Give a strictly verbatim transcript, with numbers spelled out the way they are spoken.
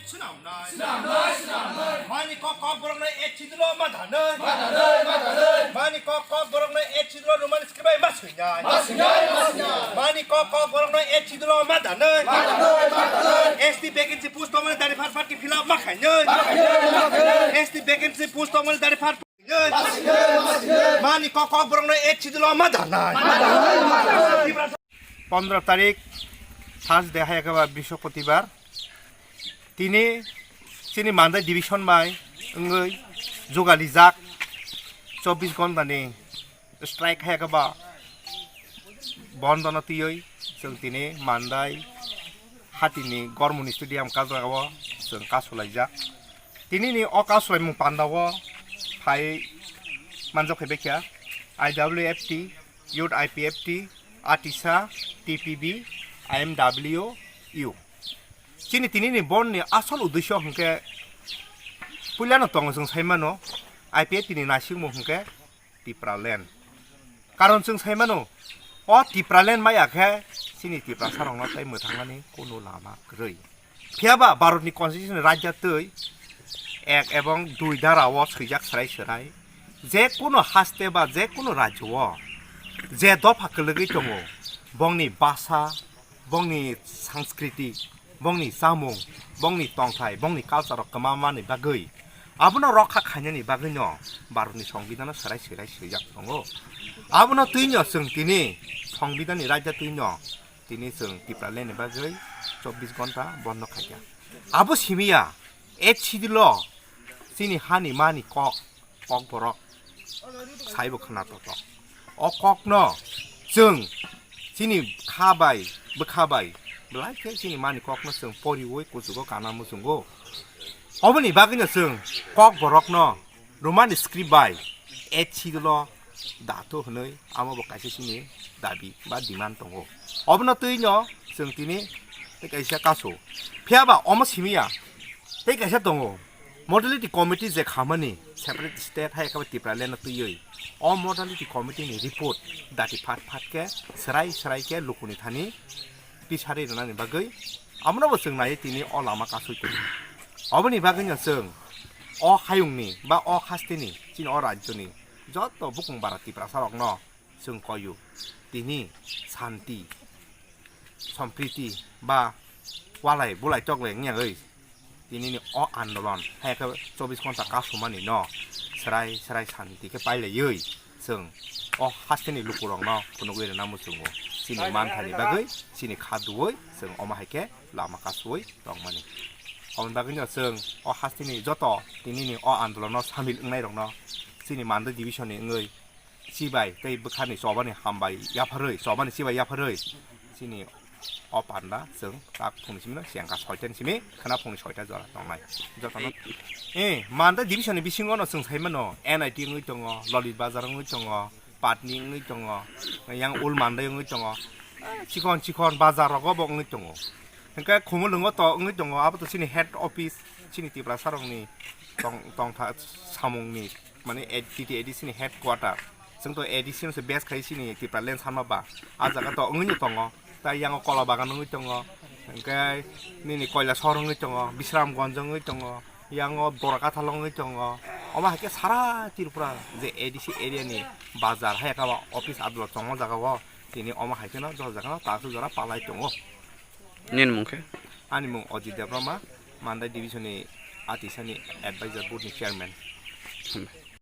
Swnamnai. Swnamnai, swnamnai. Mani kok kok borokno ek chidilo ma danai. Ma danai, ma danai. Mani kok kok borokno ek chidilo Roman script bai ma swinai. Ma swinai, ma swinai. Mani kok kok borokno ek chidilo ma danai. Ma danai, ma danai. S T vacancy post tongmani dari phar phar ki fill up ma khainai. Ma khainai, ma khainai. S T vacancy post tongmani dari phar Mani kok kok borokno ek chidilo ma danai. Pondro tarik Thursday hai khe ba Brihospatibar. Tini chini Mandai division bai wngwi jugalijak chobbish ghonta ni strike hai khe ba bondo no twiwi chwng tini Mandai hatini Gormoni stadium kajagao chwng kasulaijak. Tinini o kasulaimung pandao phai manjak phai baikha I W F T, Youth I P F T, Atisa, T P B, I M W U. Chini tinini bondni asol uddesyo hwnkhe puilano tongo chwng saimano I P F T ni naisingmung hwnkhe Tipraland. Karon chwng sai mano, o Tipraland maya khe chini Tiprasarokno tei mwthangnani kunu lama kwrwi. Phiyaba Bharatni Constitution ni raida twi ek ebong dui dara o swijak swrai swrai je kunu haste ba je kunu rajyo o je dopha kwlwgwi tongo, bongni basa, bongni sanskriti, bongni chamung, bongni tongthai, bongni culture rok kwma mani bagwi, abono rokha khainani bagwino Bharatni Songbidano swrai swrai swijak tongo. Abono twino chwng tini Songbidani raida twino tini chwng Tipralandni bagwi chobbish ghonta bondo khaikha. Abo simiya, e chidilo chini hani mani kok Kokborok saibo khna totok. O kokno chwng chini kha bai, bwkha bai, belai khe chini mani kokno chwng poriwi kuchugo kana muchungo. Oboni bagwino chwng Kokborokno Roman script bai H C lo dato hwnwi amo bo kaisa chini dabi ba demand tongo. Obono twino chwng tini tei kaisa kasu. Phiyaba omo simiya tei kaisa tongo. Modality committee je khamani separate state hai khe Tipraland no twiwi o modality committee ni report dati phat phat khe swrai swrai khe lukuni thani tisari rwnani bagwi abono bo chwng naiwi tini o lama kasui tongo. Oboni bagwino chwng o hayungni ba o hasteni chini o rajyoni joto bukung bara Tiprasa rokno chwng koyu tini santi, sompriti ba walai bulai toklai wngya oi tinini o andolon hai khe chobbish ghonta kasumani no swrai swrai santi khe pailaiwi chwng o hasteni lukurokno phunugwi rwna muchungo chini manthani bagwi chini kha duwi chwng omo hai khe lama kasui tongmani. Oboni bagwino chwng o hasteni joto tinini o andolono samil wngnairokno chini Mandai division ni wngwi chibai tei bwkhani chobani hambai yapharwi, chobani chibai yapharwi chini o panda chwng tak phungni simi no sengkha soita ni simi khwna phungni soita jora tongnai. Jotono eh Mandai division ni bisingo no chwng sai mano N I T wngwi tongo, Lolit Bazar wngwi tongo, Patni wngwi tongo, yang Ul Mandai wngwi tongo, eh, chikon chikon bazar rogo bo wngwi tongo. Hwnkhe Khumulwngo to wngwi tongo, abo to chini head office, chini Tiprasa rokni tong tongtha samungni mane A D C ni headquarter. Chwng to A D C no se base khai chini Tipraland sanma ba. A jaga to wngwi no tongo. Tai yango Kola Bagan wngwi tongo. Hwnkhe nini Koilashahar wngwi tongo, Bisramganj wngwi tongo, yango Borakathal wngwi tongo. Omo hai khe sara Tripura je A D C area ni bazar hai khe office adolot tongma jaga o tini omo hai kheno jora jaga no ta aswk jora palai tongo. Nini mung khe? Ani mung Ajit Debbarma, Mandai division ni Atisani advisor board ni chairman. Hambai.